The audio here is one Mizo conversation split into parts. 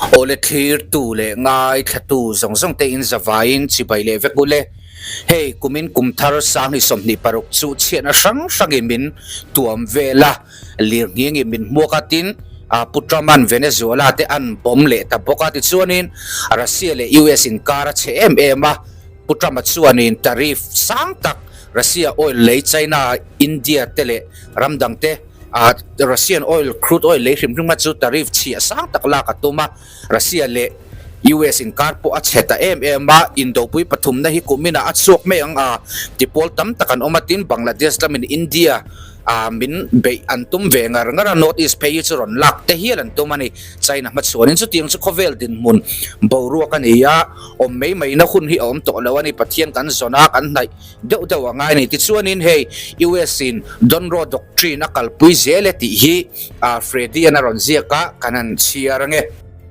Awle thlirtu leh ngaithlatu zawng zawng te in zavaiin chibai leh vek ule. Hei kumin kum thar sanghnih 26 chu chhiatna hrang hrangin min tuam vel a, lirnghingin min hmuak a tin Pu Trump-a'n Venezuela te an bawm leh ta bawk a tichuanin Russia leh US inkar a chhe em em a, Pu Trump-a chuanin tariff sang tak Russia oil lei China, India te leh ram dang te Russian oil, crude oil lei hrim hrim a chu tariff chhiah sang tak lak a tum a, Russia leh US inkar pawh a chhe ta em em a, indopui pathumna hi kuminah a chhuak mai ang a ti pawl tam tak an awm a, tin Bangladesh lamin India a min beih an tum ve ngar ngar a, North East phei hi chu rawn lak te hial an tum a ni. China hmachhuanin chutiang chu khawvel dinhmun boruak a ni a, awm mai maina hun hi a awm tawh lo a ni, Pathian kan zawn a, kan hnaih deuh deuh a ngai a ni. Tichuanin hei US in Donroe Doctrine a kalpui zel e tih hi Freddy-a'n a rawn ziak a, kan han chhiar ange.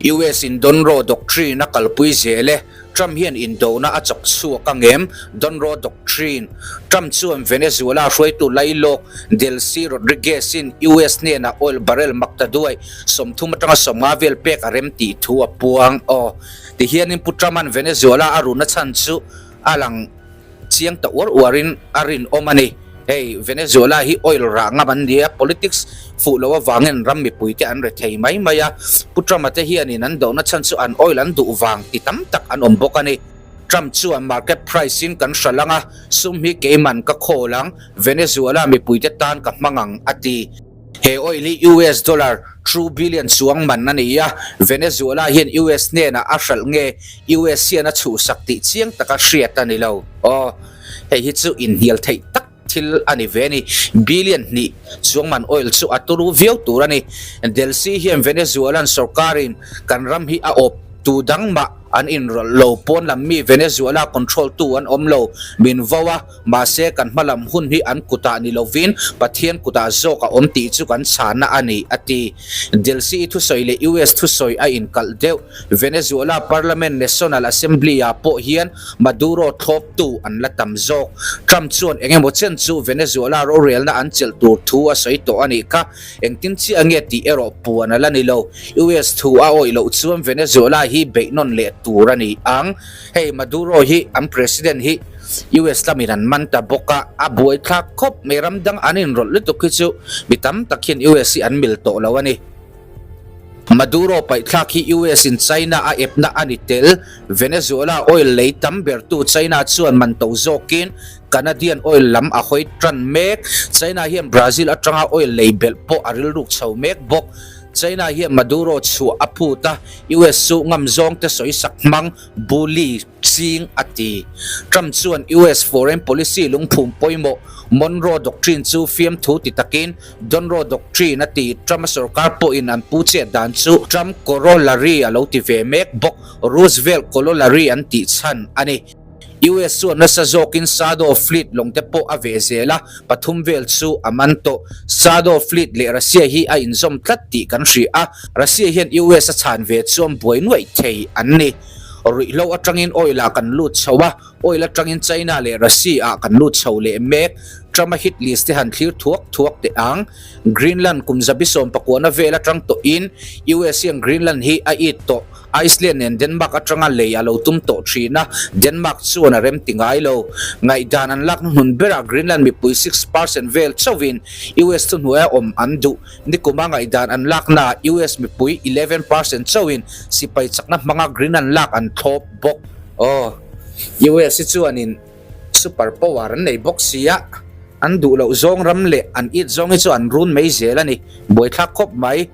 US in Donroe Doctrine a kalpui zel e, Trump hian indona a chawk chhuak ang em? Donroe Doctrine, Trump chuan Venezuela hruaitu lailawk Delcy Rodriguez-in US hnenah oil barrel maktaduai 30 atanga 50 vel pek a rem tih thu a puang. Aw, tihianin Pu Trump-a'n Venezuela a runa chhan chu a lang chiang ta uar uarin a rinawm a ni. Hei, Venezuela hi oil rah ngam an nia, politics fuh loh avangin ram mipuite an re thei mai mai a. Pu Trump-a te hianin an dohna chhan chu an oil an duh vang ti tam tak an awm bawk a ni. Trump chuan market price in kan hra lang a, sum hi keiman ka khawl ang, Venezuela mipuite tan ka hmang ang, a ti. He oil hi US dollar two billion chuang man a ni a, Venezuela hian US hnenah a hralh nge US hian a chhuhsak tih chiang taka hriat a ni lo. Aw, hei hi chu inhnial theih tak thil a ni ve a ni. Billion hnih chuang man oil chu a turu viau tur a ni. Delcy hian Venezuelan sorkarin kan ram hi a awp tu dang mah an inrawlh lo, pawn lam mi Venezuela control tu an awm lo, min vo a. Mahse, kan hmalam hun hi an kutah ni lovin Pathian kutah zawk a awm tih chu kan chhana a ni, a ti. Delcy-i thusawi leh US thusawi a inkalh deuh. Venezuela Parliament National Assembly-ah pawh hian Maduro thlawptu an la tam zawk. Trump chuan eng emaw chen chu Venezuela rorelna an chelh tur thu a sawi tawh a nih kha. Engtin chiah nge tih erawh puan a la ni lo. US thu a awih loh chuan Venezuela hi beih nawn leh tur a ni ang. Hei Maduro hi an president hi US lamin an man ta bawk a, a buaithlak khawp mai ram dang an inrawlh lutuk hi chu mi tam tak hian US hi an mil tawh lo a ni. Maduro paihthlak hi US in China a epna a ni tel. Venezuela oil lei tam bertu China chuan man to zawkin Canadian oil lam a hawi tan mek. China hian Brazil atanga oil lei belh pawh a rilruk chho mek bawk. China hian Maduro chhuah a phut a, US chu ngam zawng te sawi sak hmang, bully, ching a ti. Trump chuan US foreign policy lungphum pawimawh Monroe Doctrine chu fiamthu ti takin Donroe Doctrine a ti. Trump-a sorkar pawhin an pu chet dan chu Trump Corollary a lo ti ve mek bawk, Roosevelt Corollary an tih chhan a ni. US chuan nasa zawkin Shadow Fleet lawng te pawh a veh zel a, pathum vel chu a man tawh. Shadow Fleet leh Russia hi a inzawm tlat tih kan hria a, Russia hian US a chhan ve chuan buai nuaih thei an ni. Ruihhlo atangin oil ah kan lut chho a, oil atangin China leh Russia ah kan lut chho leh mek. Trump-a hit list te han thlir thuak thuak teh ang. Greenland kum zabi sawmpakuana vel atang tawhin US hian Greenland hi a it tawh. Iceland nen Denmark atanga lei a lo tum tawh thin a, Denmark chuan a rem ti ngai lo. Ngaihdan an lak hnuhnun berah Greenland mipui 6% vel chauhin US thuhnuaia awm an duh. Nikuma ngaihdan an laknaah US mipui 11% chauhin sipai chakna hmanga Greenland lak an thlawp bawk. Aw, US hi chuanin super power an nei bawk si a, an duh loh zawng ram leh an it zawng hi chu an run mai zel a ni. Buaithlak khawp mai.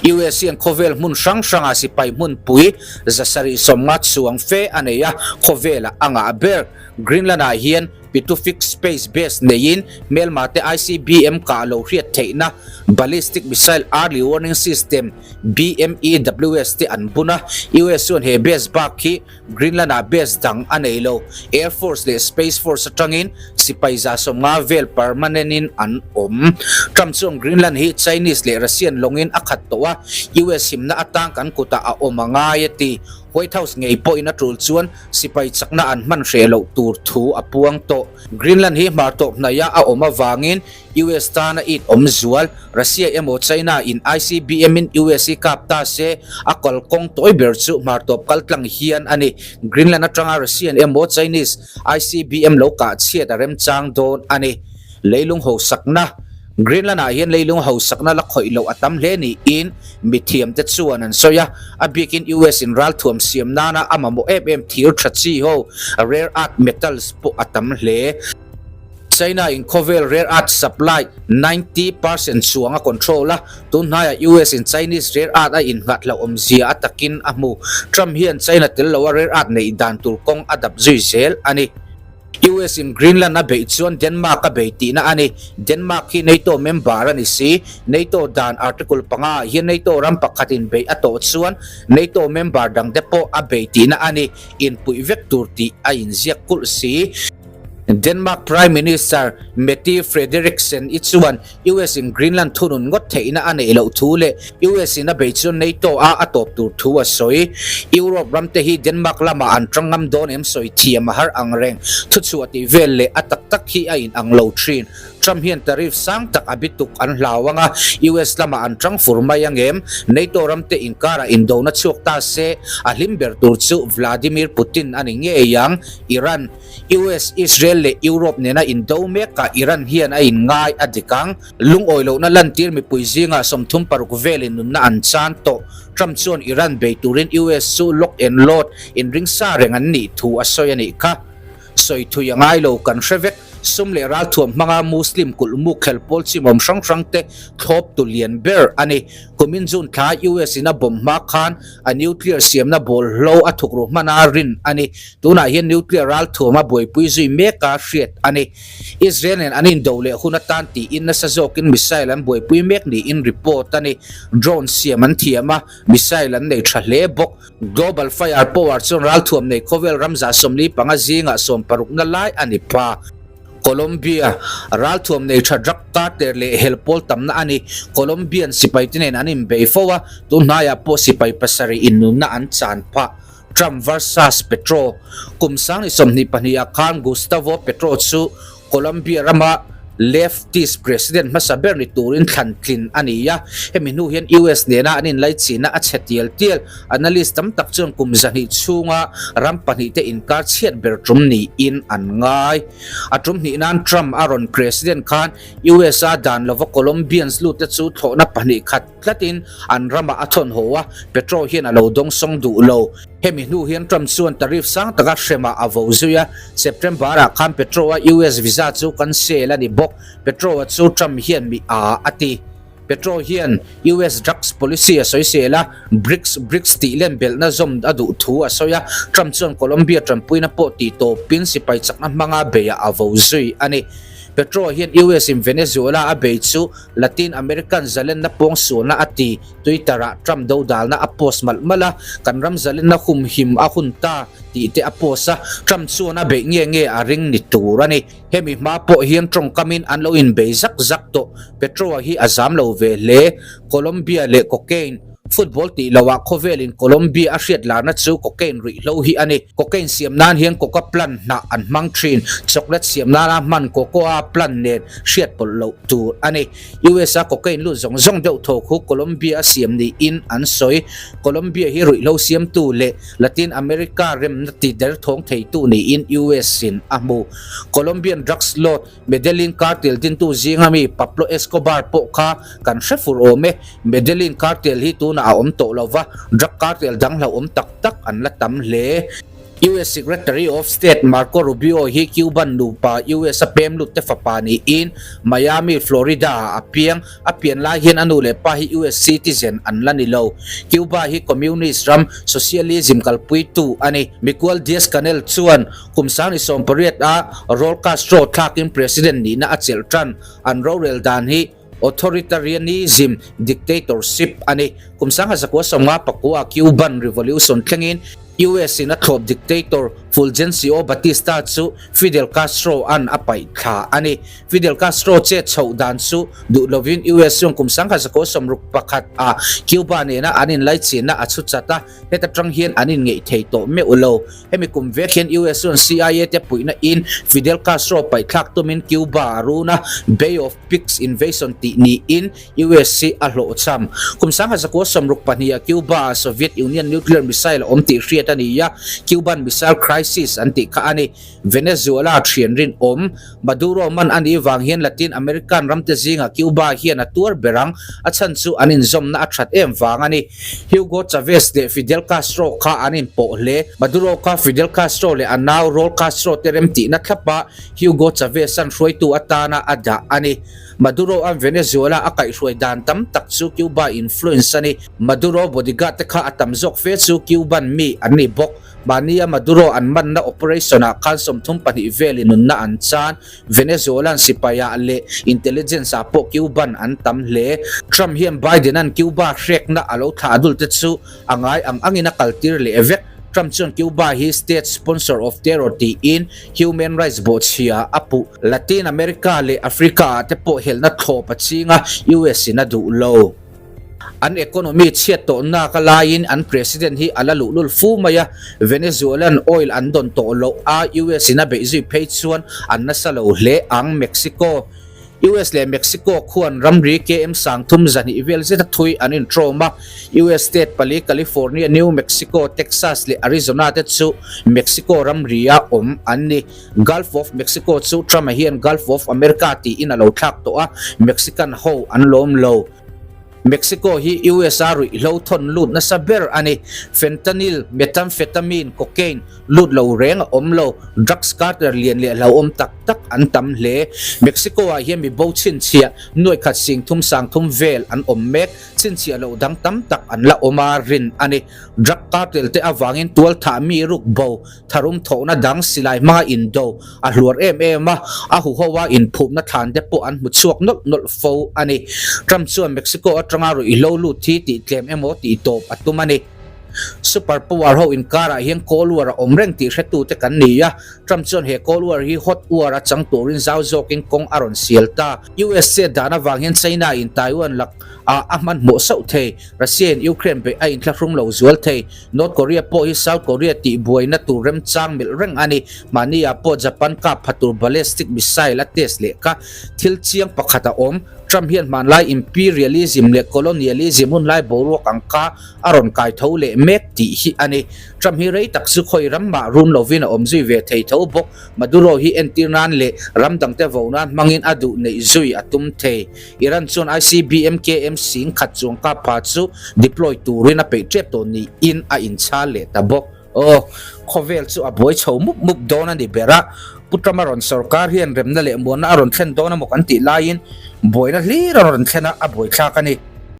US hian khawvel hmun hrang hrangah sipai hmunpui 750 chuang fe a nei a, khawvelah a ngah ber. Greenland-ah hian Pituffik Space Base neiin hmelmate ICBM kah lo hriat theihna Ballistic Missile Early Warning System, BMEWS, te an bun a. US chuan he base bak hi Greenland-ah base dang a nei lo. Air Force leh Space Force atangin sipai 50 vel permanent-in an awm. Trump chuan Greenland hi Chinese leh Russian lawngin a khat tawh a, US himna atang kan kutah a awm a ngai a ti. White House ngei pawhin a tul chuan sipai chakna an hman hreh loh tur thu a puang tawh. Greenland hi hmar tawp hnaia a awm avangin US tana it awm zual, Russia emaw China in ICBM in US hi kap ta se, a kalkawng tawi ber chu hmar tawp kal tlang hian a ni. Greenland atanga Russian emaw Chinese ICBM lo kah chhiat a remchang dawn a ni. Leilung hausakna, Greenland ah hian leilung hausakna la khawih loh a tam hle niin mithiamte chuan an sawi a, a bikin US in ralthuam siam nana a mamawh em em thir tha chi ho, rare earth metals, pawh a tam hle. China in khawvel rare earth supply 90% chuang a control a, tun hnaiah US in Chinese rare earth a innghat hlauhawmzia a takin a hmu. Trump hian China tel loa rare earth neih dan tur kawng a dap zui zel a ni. US in Greenland a beih chuan Denmark a bei tihna a ni. Denmark hi NATO member a ni si. NATO dan article panga ah hian NATO ram pakhatin beih a tawh chuan NATO member dangte pawh a bei tihna a ni. Inpuih vek tur tih a inziak kulh si. Denmark Prime Minister Mette Frederiksen i chuan US in Greenland thunun ngawt theihna a neih loh thu leh US in a bei chuan NATO a a tawp tur thu a sawi. Europe ram te hi Denmark lamah an tang ngam dawn em sawi thiam a har ang reng. Thuchhuah tih vel leh a tak tak hi a in ang lo thin. Trump hian tariff sang tak a bituk an hlau ang a, US lamah an tang fur mai ang em? NATO ram te inkarah indona chhuak ta se a hlim ber tur chu Vladimir Putin a ni ngei ang. Iran. US, Israel leh Europe nena indo mekah Iran hian a inngai a dik ang. Lungawi lohna lantir mipui zingah 36 velin nunna an chan tawh. Trump chuan Iran bei turin US chu lock and load inring sa reng an nih thu a sawi a nih kha. Sawi thui a ngai lo kan hre vek. Sum leh ralthuam hmanga Muslim kulhmuk khel pawl chimawm hrang hrang te thlawp tu lian ber a ni. Kumin June thla US in a bomb hma khan a nuclear siamna bawlhlo a thukru hman a rin a ni. Tunah hian nuclear ralthuam a buaipui zui mek a hriat a ni. Israel nen an indo leh hun atan tiin nasa zawkin missile an buaipui mek niin report a ni. Drone siam an thiam a, missile an nei tha hle bawk. Global Fire Power chuan ralthuam nei khawvel ram 45 zingah sawmparukna lai a ni pha. Colombia, Ralthuam nei tha drug cartel leh hel pawl tamna a ni. Colombian sipaite nen an inbei fo a, tun hnaiah pawh sipai pasarih innunna an chan phah. Trump versus Petro, Kum 2022 ah khan Gustavo Petro chu Colombia rama leftist president hmasa ber ni turin thlan tlin a ni a. Hemi hnu hian US nena an inlaichinna a chhe tial tial. Analyst tam tak chuan kum 200 chhunga ram pahnihte inkar chhiat ber tum niin an ngai. A tum hnih nan Trump a rawn president khan US a dan lova Colombians lut te chu thlawhna pahnih khat tlatin an ramah a thawn haw a, Petro hian a lo dawngsawng duh lo. Hemi hnu hian Trump chuan tariff sang taka hremah a vo zui a, September-ah khan Petro-a US visa chu cancel a ni bawk. Petro-a chu Trump hian mi a a ti. Petro hian US drugs policy a sawisel a, BRICS, BRICS tih len belhna zawm a duh thu a sawi a, Trump chuan Colombia tanpuina pawh tih tawpin sipai chakna hmanga beiah a vo zui a ni. Petro hian US in Venezuela a bei chu Latin American zalenna pawngsualna a ti. Twitter-ah Trump dodalna a post malh malh a, kan ram zalenna humhim a hun ta tih te a post a, Trump chuan a beih nge nge a ring ni tur a ni. Hemi hma pawh hian tawngkamin an lo inbei zak zak tawh. Petro-a hi a zam lo ve hle. Colombia leh cocaine. Football tih loah khawvelin Colombia a hriat larna chu cocaine ruihhlo hi a ni. Cocaine siam nan hian coca plant hnah an hmang thin. Chocolate siam nana hman cocoa plant nen hriat pawlh loh tur a ni. US a cocaine lut zawng zawng deuh thaw khu Colombia a siam niin an sawi. Colombia hi ruihhlo siamtu leh Latin America remna ti derthawng theitu niin US in a hmu. Colombian drugs lord Medellin Cartel dintu zinga mi Pablo Escobar pawh kha kan hre fur awm e. Medellin Cartel hi tunah a awm tawh lo va, drug cartel dang hlauhawm tak tak an la tam hle. US Secretary of State Marco Rubio hi Cuban nupa US a pem lut te fapa niin Miami, Florida ah a piang. A pian lai hian a nu leh pa hi US citizen an la ni lo. Cuba hi communist ram, socialism kalpuitu a ni. Miguel Diaz-Canel chuan Kum 2018 a Raul Castro thlakin President nihna a chelh tan. An rorel dan hi authoritarianism, dictatorship, a ni. Kum 1959 Cuban Revolution thlengin US in a thlawp dictator Fulgencio Batista chu Fidel Castro an a paih thla a ni. Fidel Castro chet chhoh dan chu duh lovin US chuan kum 1961 ah Cuba nena an inlaichinna a chhu chat a, heta tang hian an inngeih thei tawh meuh lo. Hemi kum vek hian US chuan CIA te puihna in Fidel Castro paihthlak tumin Cuba a run a, Bay of Pigs invasion tih niin US hi a hlawhchham. Kum 1962 ah Cuba ah Soviet Union nuclear missile a awm tih hriat a ni a, Cuban Missile Crisis an tih kha a ni. Venezuela thian rinawm Maduro man a nih vang hian Latin American ramte zingah Cuba hian a tuar ber ang, a chhan chu an inzawmna a that em vang a ni. Hugo Chavez leh Fidel Castro kha an inpawh hle. Maduro kha Fidel Castro leh a nau Raul Castro te remtihna thlapa Hugo Chavez-a'n hruaitu atana a dah a ni. Maduro-a'n Venezuela a kaihhruai dan tam tak chu Cuba influence a ni. Maduro bodyguard te kha a tam zawk fe chu Cuban mi an ni bawk. Mahnia Maduro an manna operation ah khan 32 velin nunna an chan. Venezuelan sipai ah leh intelligence ah pawh Cuban an tam hle. Trump hian Biden-a'n Cuba hrekna a lo thlah dul te chu a ngai ang angin a kaltir leh vek. Trump chuan Cuba hi state sponsor of terror tiin human rights bawhchhia a puh. Latin America leh Africa ah te pawh helna thlawp a ching a, US in a duh lo. An economy chhiat tawh nak a laiin an president hi a la luhlul fu mai a, Venezuelan oil an dawn tawh loh a US in a beih zui phei chuan an nasa lo hle ang. Mexico, US leh Mexico khuan ramri KM 30 zahnih vel zeta thui an intrawm a, US state pali California, New Mexico, Texas leh Arizona te chu Mexico ramria awm an ni. Gulf of Mexico chu Trump-a hian Gulf of America tiin a lo thlak tawh a, Mexican ho an lawm lo. Mexico hi US a ruihhlo thawn lut nasa ber a ni. Fentanyl, methamphetamine, cocaine lut lo reng a awm lo. Drugs cartel lian leh hlauhawm tak tak an tam hle. Mexico ah hian mi bo chhinchhiah nuaikhat 30 30 vel an awm mek. Chhinchhiah loh dang tam tak an la awm a rin a ni. Drug cartel te avangin tualthah mi ruk bo Tharum thawhna dang silai hmanga indo a hluar em em a, a huho a inphupna thlan te pawh an hmu chhuak nawlh nawlh fo a ni. Trump chuan Mexico atanga ruihhlo lut hi tih tlem emaw tih tawp a tum a ni. Super power ho inkarah hian Cold War a awm reng tih hretute kan ni a, Trump chuan he Cold War hi Hot War a chang turin zau zawkin kawng a rawn sial ta. US chet dan avang hian China in Taiwan lak ah a hmanhmawh sauh thei. Russia in Ukraine beih a inthlahrung lo zual thei. North Korea pawh hi South Korea tih buaina tur remchang milh reng a ni. Mahni ah pawh Japan kap pha tur ballistic missile a test leh kha thil chiang pakhat a awm. Trump hian hmanlai imperialism leh colonialism hunlai boruak ang kha a rawn kai tho leh mek tih hi a ni. Trump hi rei tak chu khawi ram mah run lovin a awm zui ve thei tho bawk. Maduro hi entir nan leh ram dangte vo nan hmangin a duh neih zui a tum thei. Iran chuan ICBM KM 10,000 chuang kap pha chu deploy turin a peih tep tawh niin a inchhal leh ta bawk. Aw, khawvel chu a buai chho mup mup dawn a ni ber a, Pu Trump a rawn sorkar hian remna leh muanna a rawn thlen dawn emaw kan tih laiin buaina hlir a rawn thlen a, a buaithlak a ni.